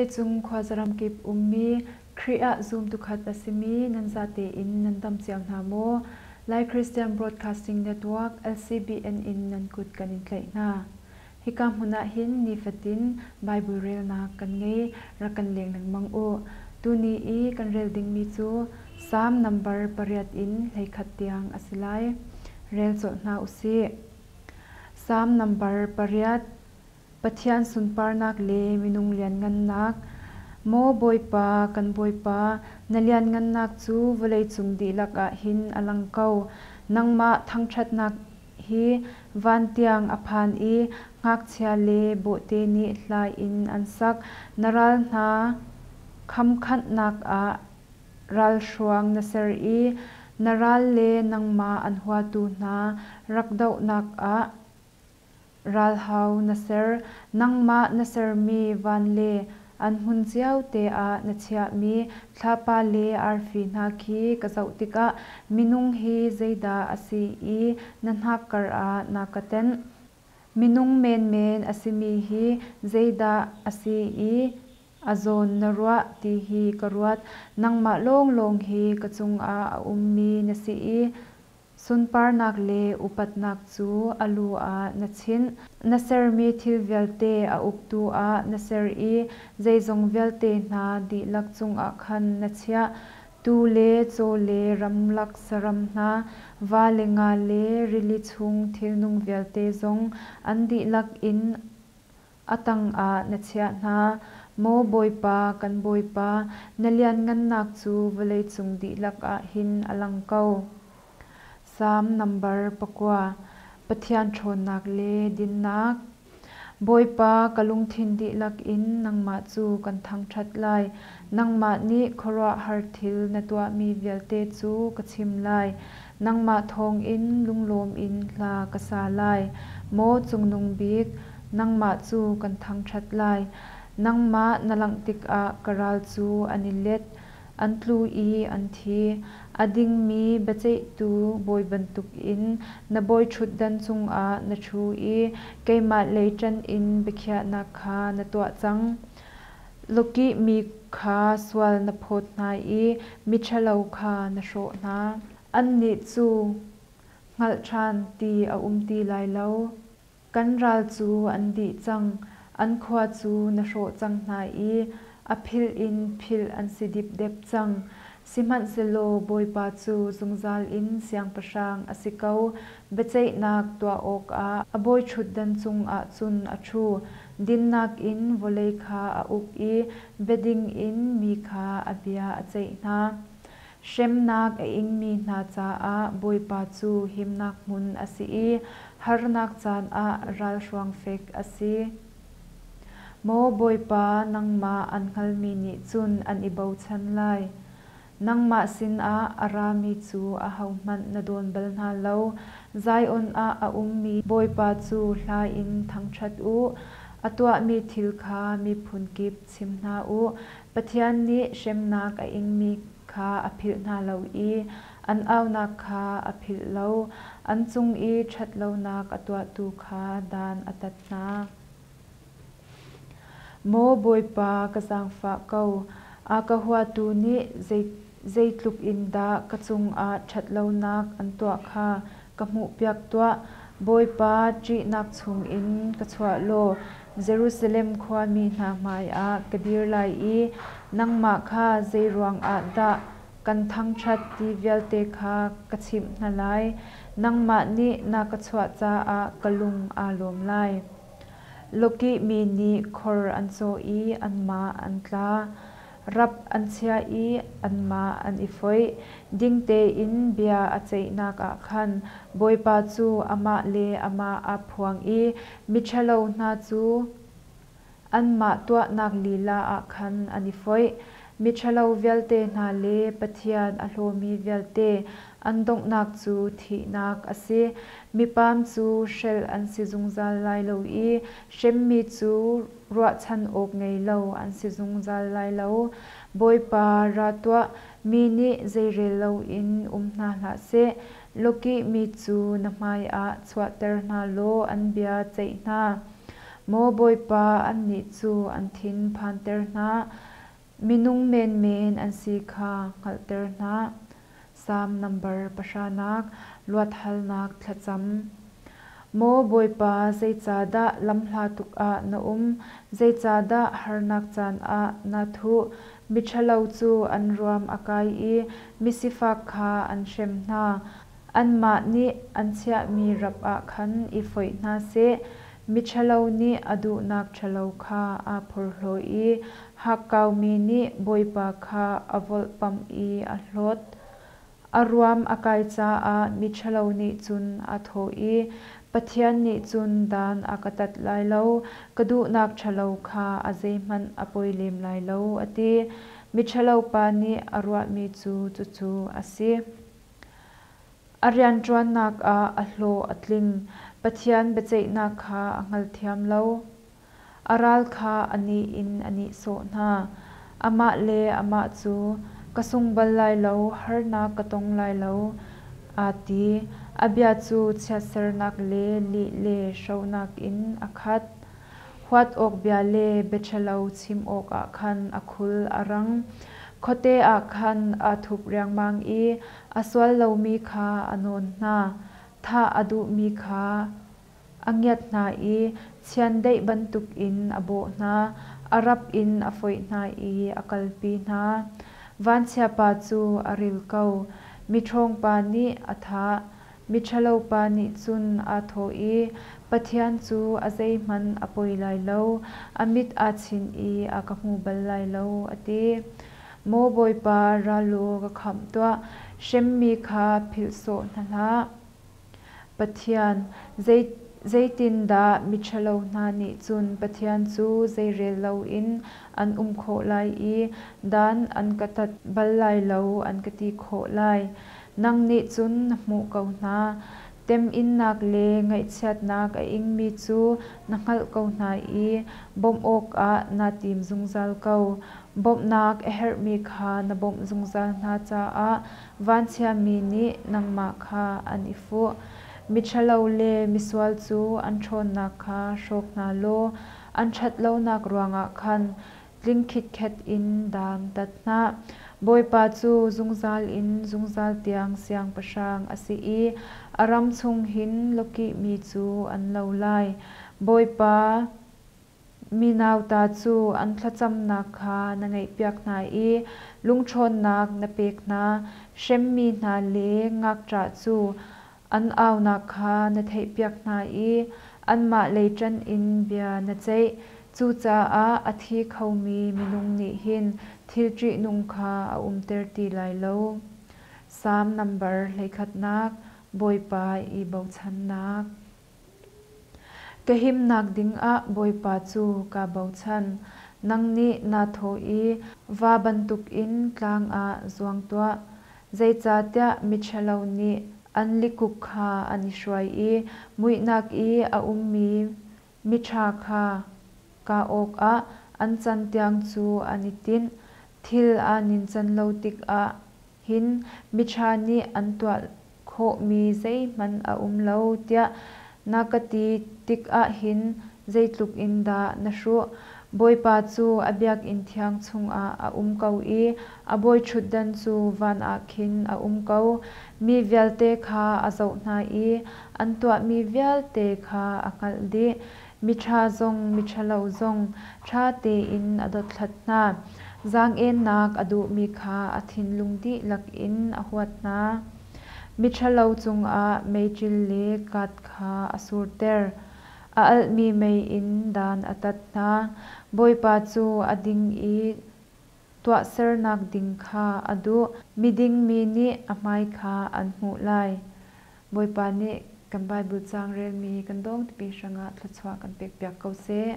Vawleicung khuazaramkip ummi Khrih ah zumtu khat a simi nan zate in nan dam cio hna maw? Lai Christian Broadcasting Network, LCBN in nan kut kan in tlaih hna. Hika hmun ah hin nifatin Bible relnak kan ngei, rak kan leng lengmang u. Tuni i kan rel dingmi cu Salm nambar pariat in 11 tiang a si lai. Rel colh hna usih. Salm nambar pariat. Pathian sunparnak le minung lianngannak. Maw Bawipa, kan Bawipa, na lianngannak cu vawleicung dihlak ah hin a lang ko. Nangmah thangṭhatnak hi van tiang a phan i ngakchia le bawhte nih hla in an sak. Na ral hna khamkhanhnak ah ralhruang na ser i na ral le nangmah an huatu hna rak dohnak ah Ralhau na ser, nangmah na sermi van le an hmun cio te ah na chiahmi thlapa le arfi hna khi ka zoh tikah minung hi zeidah a si i na hnakkar ah na ka tenh? Minung menmen a simi hi zeidah a si i a zawn na ruah ti hi ka ruat. Nangmah lawnglawng hi ka cungah a ummi na si i Sunparnak le upatnak cu a lu ah na chinh. Na sermi thil vialte a uktu ah na ser i zeizong vialte hna dihlak cungah khan na chiah. Tuu le caw le ramlak saram hna, va le nga le rili chung thilnung vialte zong an dihlak in a tangah na chiah hna. Maw Bawipa, kan Bawipa, na lianngannak cu vawleicung dihlak ah hin a lang ko. Salm nambar pakua. Pathian ṭhawnnak le dinnak. Bawipa, ka lungthin dihlak in nangmah cu kan thangṭhat lai. Nangmah nih khuaruahhar thil na tuahmi vialte cu ka chim lai. Nangmah thawngin lunglawm in hla ka sa lai. Maw Cungnung Bik, nangmah cu kan thangṭhat lai. Nangmah na langh tikah ka ral cu an i let, an tlu i an thi. A dingmi biaceihtu bawi bantukin na bawiṭhutdan cungah na ṭhu i keimah lei ṭan in biakhiahnak kha na tuah cang. Lawkihmi kha sual na phawt hna i miṭhalo kha na hrawh hna. Annih cu hngalh ṭhan ti a um ti lai lo. Kan ral cu an dih cang, an khua cu na hrawh cang hna i a philh in philh an si dipdep cang. Sihmanhsehlaw Bawipa cu zungzal in siangpahrang a si ko, biaceihnak tuah awkah a bawiṭhutdan cungah cun a ṭhu. Dinnak in vawlei kha a uk i biading in mi kha a bia a ceih hna. Hremnak a ingmi hna caah Bawipa cu himnak hmun a si i harnak caan ah ralhruang fek a si. Maw Bawipa, nangmah an hngalmi nih cun an i bochan lai. Nangmah sinah a rami cu ahohmanh na dawn bal hna lo. Zion ah a ummi Bawipa cu hla in thangṭhat u. A tuahmi thil kha miphun kip chim hna u. Pathian nih hremnak a ingmi kha a philh hna lo i an aunak kha a philh lo. An cung i ṭhatlonak a tuahtu kha dan a tat hna. Maw Bawipa, ka zaangfah ko. A ka huatu nih zeitluk in dah ka cungah ṭhatlonak an tuah kha ka hmuhpiak tuah. Bawipa, ṭihnak chungin ka chuah law Jerusalem khuami hna hmaiah ka dir lai i nangmah kha zei ruangah dah kan thangṭhat ti vialte kha ka chimh hna lai. Nangmah nih na ka chuah caah ka lung aa lawm lai. Lawkih mi nih khor an cawh i anmah an tla. Rap an chiah i anmah an i foih. Ding tein bia a ceihnak ah khan Bawipa cu amah le amah aa phuang i miṭhalo hna cu anmah tuahnak lila ah khan an i foih. Miṭhalo vialte hna le Pathian a hlawmi vialte an donghnak cu thihnak a si. Mipam cu hrelh an si zungzal lai lo i hremmi cu ruahchan awk ngei lo an si zungzal lai lo. Bawipa, ra tuah, mi nih zeirel loin um hna hlah seh. Lawkih mi cu na hmaiah chuahter hna law an bia ceih hna. Maw Bawipa, annih cu an thin phanter hna, minung menmen an si kha hngalhter hna. Salm nambar pahranak, luathalnak thlacam. Maw Bawipa, zeicahdah lamhla tuk ah na um? Zeicahdah harnak caan ah naa thuh? Miṭhalo cu an ruam a kai i misifak kha an hrem hna. Anmah nih an chiahmi rap ah khan i foih hna seh. Miṭhalo nih a duhnak ṭhalo kha aa phorhlaw i hakkaumi nih Bawipa kha a volhpamh i a hlawt. A ruam a kai caah miṭhalo nih cun aa thawh i, Pathian nih cun dan a ka tat lai lo, ka duhnak ṭhalo kha a zeihmanh a poi lem lai lo, a ti. Miṭhalo pa nih a ruahmi cu cucu a si. A rianṭuannak ah a hlawh a tling, Pathian biaceihnak kha a hngalthiam lo. A ral kha a nih in a nihsawh hna. Amah le amah cu, Ka sung bal lai lo, harnak ka tong lai lo, aa ti. A bia cu chiatsernak le lih le hronak in a khat. Huat awk bia le bia ṭhalo chim awkah khan a khul a rang. Khuate ah khan aa thup riangmang i a sual lomi kha a nawn hna. Thah a duhmi kha a ngiat hna i chiandeih bantukin a bawh hna, a rap in a foih hna i a kalpi hna. Vanchiapa cu a ril ko, miṭhawngpa nih a thah. Miṭhalopa nih cun aa thawh i, Pathian cu a zeihmanh a poi lai lo, a mit aa chinh i a ka hmu bal lai lo, a ti. Maw Bawipa, ra law ka khamh tuah, hremmi kha philh sawh hna hlah. Pathian, zeitindah miṭhalo hna nih cun Pathian cu zeirel loin an um khawh lai i dan an ka tat bal lai lo an ka ti khawh lai? Nang nih cun na hmuh ko hna. Temhinnak le ngaihchiatnak a ingmi cu na hngalh ko hna i bawmh awkah naa tim zungzal ko. Bawmhnak a herhmi kha na bawmh zungzal hna caah Vanchiami nih nangmah kha an i fuh. Miṭhalo le misual cu an ṭhawnnak kha hrawk hna law an ṭhatlonak ruangah khan tling khitkhet in dan tat hna. Bawipa cu zungzal in zungzal tiang siangpahrang a si i a ram chung hin lawkihmi cu an lo lai. Bawipa, Mi nauta cu an thlacamnak kha na ngaihpiak hna i lungṭhawnnak na pek hna. Hremmi hna le ngakṭah cu an aunak kha na theihpiak hna i anmah lei ṭanh in bia na ceih. Cucaah a thi khomi minung nih hin thil ṭihnung kha a umter ti lai lo. Salm nambar 11 Bawipa i bochannak. Ka himnak dingah Bawipa cu kaa bochan. Nang nih naa thawh i, Va bantukin tlang ah zuang tuah. Zeicahtiah miṭhalo nih an likuk kha an i hruai i muihnak i a ummi miṭha kha kah awkah an cantiang cu an i tinh. Thil aa nincan lo tikah hin miṭha nih an tuah khawhmi zeihmanh a um lo tiah na ka ti tikah hin zeitluk in dah na hruh. Bawipa cu a biakinn thiang chungah a um ko i a bawiṭhutdan cu van ah khin a um ko. Mi vialte kha a zoh hna i an tuahmi vialte kha a hngalh dih. Miṭha zong miṭhalo zong ṭha tein a dothlat hna. Zaang-ennak a duhmi kha a thinlung dihlak in a huat hna. Miṭhalo cungah meiṭil le kat kha a surter. A alhmi mei in dan a tat hna. Bawipa cu a ding i tuahsernak ding kha a duh. Miding mi nih a hmai kha an hmuh lai. Bawipa nih kan Baibal caang relmi kan dawng tipi hrangah thluachuah kan pekpiak ko seh.